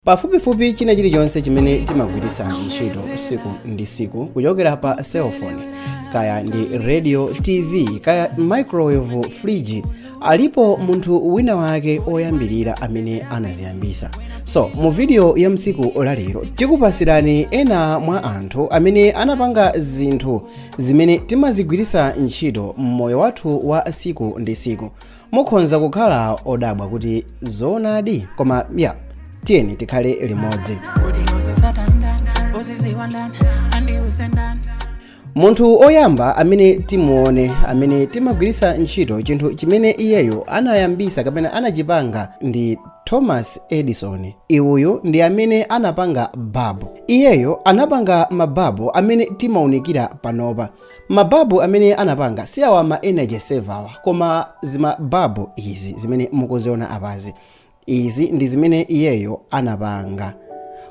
Pafupifupi china chilichonse chimene timagwiritsa ntchito tsiku ndi tsiku, kuchokera pa cellphone, kaya ndi radio, TV, kaya microwave, fridge, alipo munthu wina wake oyambirira amene anaziyambisa. So mu video ya msiku lalero tikupasirani ena mwa anthu amene anapanga zinthu zimene timazigwiritsa ntchito mmoyo wathu wa tsiku ndi tsiku. Mukhoza kukhala odabwa kuti zoonadi, koma ya, tiyeni tikhale limodzi. Kuti uzisatandani, uziziwandani, andiuzendani. Munthu oyamba amene timuone amene timagwiritsa ntchito chinthu chimene iyeyo anayambisa kapena anachipanga ndi Thomas Edison. Iwuyu ndi amene anapanga babu. Iyeyo anapanga mababu amene timaunikira panopa. Mababu amene anapanga si awa ma energy saver awa, koma zimababu izi zimene mukuziona apazi, izi ndi zimene iyeyo anapanga.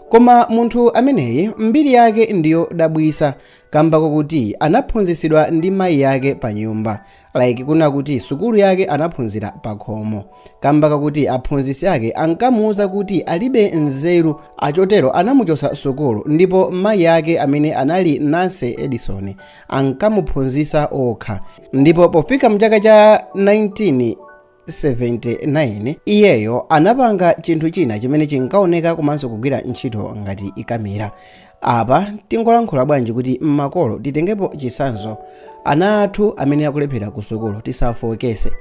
Koma munthu ameneyi mbiri yake ndiyo dabwisa, kamba kokuti anaphunzitsidwa ndi mayi yake pa nyumba, like kuna kuti sukulu yake anaphunzira pa khomo, kamba kakuti aphunzitsi ake ankamuwuza kuti alibe nzeru. Achotero anamuchosa sukulu, ndipo mayi ake amene anali Nancy Edison ankamuphunzitsa okha. Ndipo pofika mchaka cha 1979 iyeyo anapanga chinthu china chimene chinkaoneka komanso kugwira ntchito ngati ikamera. Apa tingolankhula bwanji kuti mmakolo titengepo chitsanzo, ana athu amene akulephera ku sukulu tisafowokese.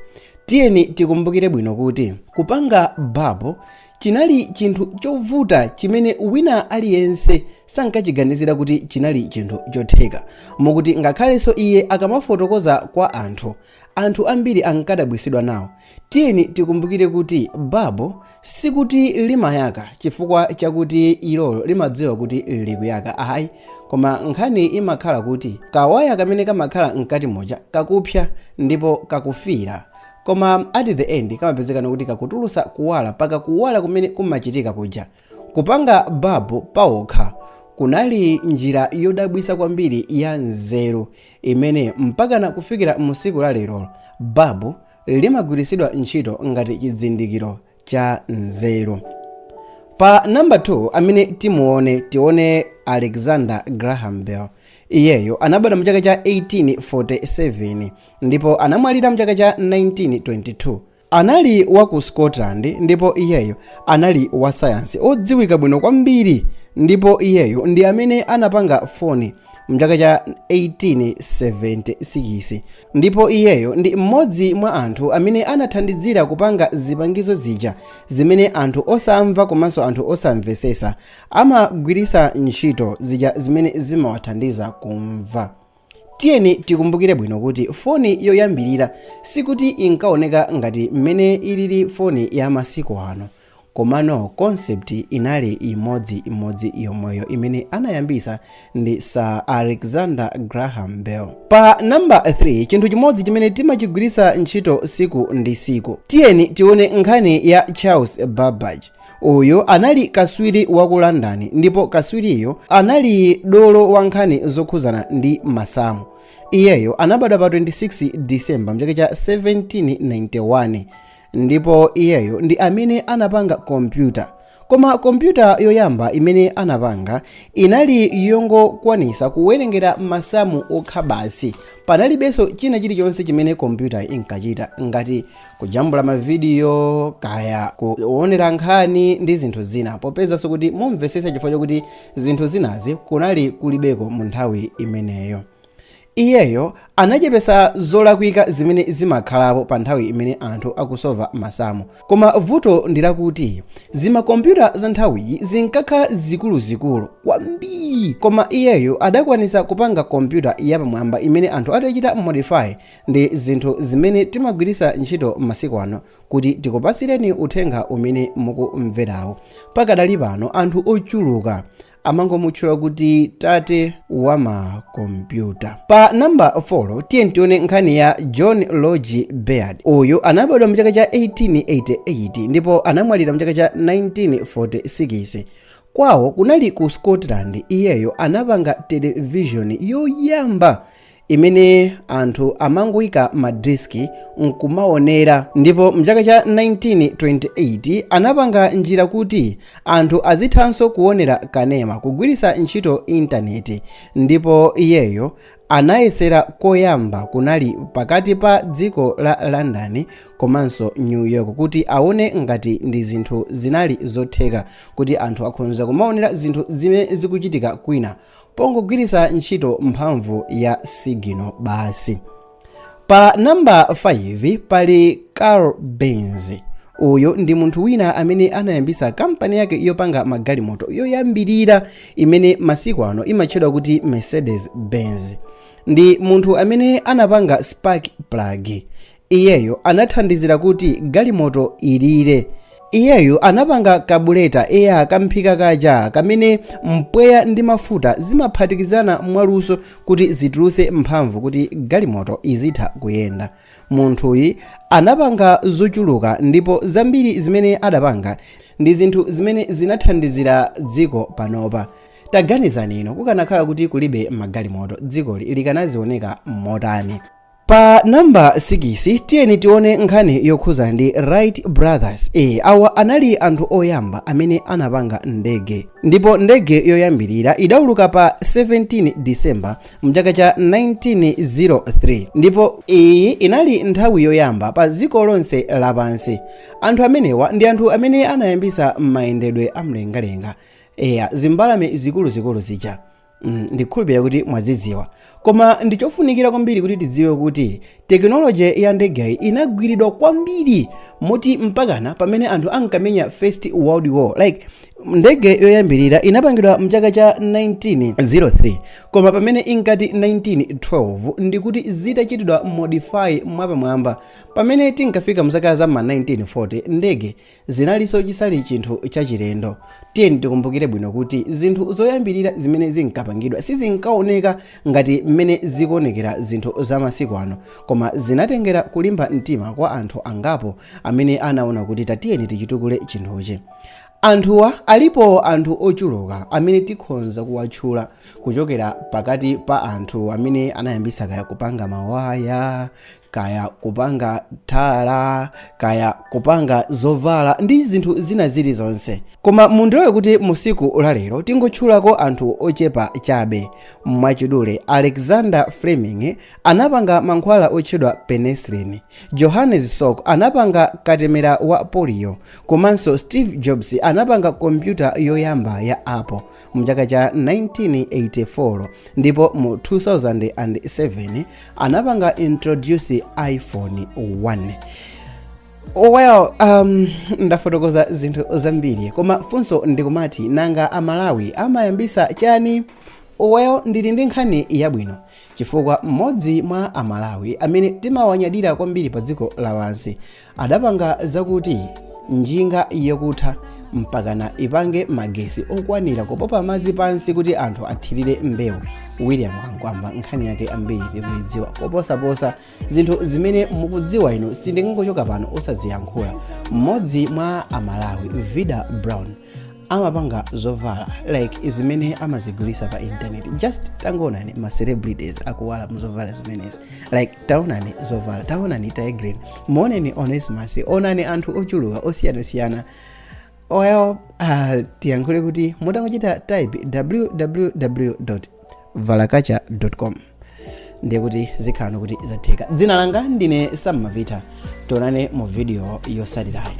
Tiyeni tikumbukire bwino kuti kupanga babu chinali chinthu chovuta chimene wina aliyense sankachiganizira kuti chinali chinthu chotheka, mukuti ngakhalenso iye akamafotokoza kwa anthu, anthu ambiri ankadabwisidwa nawo. Tiyeni tikumbukire kuti babu sikuti limayaka chifukwa chakuti ilolo limadziwa kuti likuyaka, ayi, koma nkhani imakhala kuti kawaya kamene kamakhala mkati moja kakupsa ndipo kakufira, koma at the end kamapezekana kuti kakutulusa kuwala paka kuwala kumene kumachitika kuja. Kupanga babu pawokha kunali njira yodabwisa kwambiri ya nzeru imene mpakana kufikira musiku la lero babu limagwiritsidwa ntchito ngati chizindikiro cha nzeru. Pa namba 2 amene timuone, tione Alexander Graham Bell. Iyeyo anabadwa mchaka cha 1847 ndipo anamwalira mchaka cha 1922. Anali wa ku Scotland, ndipo iyeyo anali wa sayansi odziwika bwino kwambiri, ndipo iyeyo ndi amene anapanga foni mchaka cha 1876. Ndipo iyeyo ndi mmodzi mwa anthu amene anathandizira kupanga zipangizo zija zimene anthu osamva komanso anthu osamvesesa amagwirisa ntchito, zija zimene zimawathandiza kumva. Tiyeni tikumbukire bwino kuti foni yoyambirira sikuti inkaoneka ngati mmene ilili foni ya masiku ano, komano concept inali imodziimodzi yomweyo imene anayambisa ndi Sir Alexander Graham Bell. Pa namba 3, chinthu chimodzi chimene timachigwiritsa ntchito siku ndi siku, tiyeni tione nkhani ya Charles Babbage. Uyu anali kaswiri wa ku London, ndipo kaswiriyo anali dolo wa nkhani zokhuzana ndi masamu. Iyeyo anabadwa pa 26 December mchaka cha 1791, ndipo iyeyo ndi amene anapanga kompyuta. Koma kompyuta yoyamba imene anapanga inali yongokwanisa kuwerengera masamu okha basi. Panalibenso china chilichonse chimene kompyuta inkachita, ngati kujambula mavidiyo kaya kuonera nkhani ndi zinthu zina, popezanso kuti mumvesesa chifukwa chokuti zinthu zinazi kunali kulibeko mu nthawi imeneyo. Iyeyo anachepesa zolakwika zimene zimakhalapo pa nthawi imene anthu akusova masamu. Koma vuto ndi lakuti zimakompyuta za nthawiyi zinkakhala zikuluzikulu kwambiri, koma iyeyo adakwanisa kupanga kompyuta yapamwamba imene anthu atachita modify ndi zinthu zimene timagwiritsa ntchito masiku ano kuti tikupasireni uthenga umene mukumverawo. Pakadali pano anthu ochuluka amangomutchula kuti tate wa makompyuta. Pa namba 4, tiye tione nkhani ya John Logie Baird. Uyu anabadwa mchaka cha 1888 ndipo anamwalira mchaka cha 1946. Kwawo kunali ku Scotland. Iyeyo anapanga televishoni yoyamba imene Imene anthu amangoyika madiski nkumaonera. Ndipo mchaka cha 1928 anapanga njira kuti anthu azithanso kuonera kanema kugwiritsa ntchito intaneti. Ndipo iyeyo anayesera koyamba kunali pakati pa dziko la London komanso New York, kuti aone ngati ndi zinthu zinali zotheka kuti anthu akhonza kumaonera zinthu zimene zikuchitika kwina pongogwiritsa ntchito mphamvu ya signal basi. Pa namba 5 pali Carl Benz. Uyu ndi munthu wina amene anayambisa kampani yake yopanga magalimoto yoyambirira, imene masiku ano imatchedwa kuti Mercedes Benz. Ndi munthu amene anapanga spark plug. Iyeyo anathandizira kuti galimoto ilire. Iyeyo anapanga carburetor, eya, kamphika kaja kamene mpweya ndi mafuta zimaphatikizana mwaluso kuti zituluse mphamvu kuti galimoto izitha kuyenda. Munthuyi anapanga zochuluka, ndipo zambiri zimene adapanga ndi zinthu zimene zinathandizira dziko panopa. Taganizani ino, kukanakhala kuti kulibe magalimoto, dzikoli likanazioneka motani? Pa namba 6, tiyeni tione nkhani yokhuza ndi Wright Brothers. Awa anali anthu oyamba amene anapanga ndege, ndipo ndege yoyambirira idawuluka pa 17 December mchaka cha 1903, ndipo iyi inali nthawi yoyamba pa dziko lonse lapansi. Anthu amenewa ndi anthu amene anayambisa mayendedwe amlengalenga, eya, zimbalame zikuluzikulu zija. Ndikhulupirira kuti mwazidziwa, koma ndichofunikira kwambiri kuti tidziwe kuti technology ya ndegeyi inagwiridwa kwambiri, moti mpakana pamene anthu ankamenya First World War, like ndege yoyambirira inapangidwa mchaka cha 1903, koma pamene inkati 1912 ndikuti zitachitidwa modify mwapamwamba. Pamene tinkafika mzaka za ma 1940, ndege zinalinso chisali chinthu chachilendo. Tiyeni tikumbukire bwino kuti zinthu zoyambirira zimene zinkapangidwa sizinkaoneka ngati mmene zikuonekera zinthu zamasiku ano, koma zinatengera kulimba mtima kwa anthu angapo amene anaona kuti tatiyeni tichitukule chinthuchi. Anthuwa alipo anthu ochuluka amene tikhonza kuwatchula, kuchokera pakati pa anthu amene anayambisa kaya kupanga mawaya, kaya kupanga thala, kaya kupanga zovala ndi zinthu zina zilizonse. Koma mundilole kuti musiku lalero tingotchulako anthu ochepa chabe. Mwachidule, Alexander Fleming anapanga mankhwala otchedwa penicillin, Johannes Salk anapanga katemera wa polio, komanso Steve Jobs anapanga kompyuta yoyamba ya Apple mchaka cha 1984, ndipo mu 2007 anapanga introduce iPhone 1. Well, ndafotokoza zinthu zambiri, koma funso ndikumati, nanga Amalawi amayambisa chani? Well, ndili ndi nkhani yabwino, chifukwa mmodzi mwa Amalawi amene timawanyadira kwambiri pa dziko lapansi adapanga zakuti njinga yokutha mpakana ipange magesi okwanira kupopa madzi pansi kuti anthu athirire mbewu, William Kamkwamba. Nkhani yake ambiri tikuidziwa koposaposa zinthu zimene mukudziwa inu. Sindingangochoka pano osaziyankhula. Mmodzi mwa Amalawi, Vida Brown, amapanga zovala like zimene amazigulisa pa internet. Just tangoonani ma celebrities akuwala muzovala zimenezi. Like taonani zovala, taonani Tay Grin, muoneni Onesimus, onani anthu ochuluka osiyanasiyana. Well, tiyankhule kuti mutangochita type www valakacha com, ndiye kuti zikhala kuti zatheka. Dzina langa ndine Sam Mavita. Tionane mu video yosalirayi.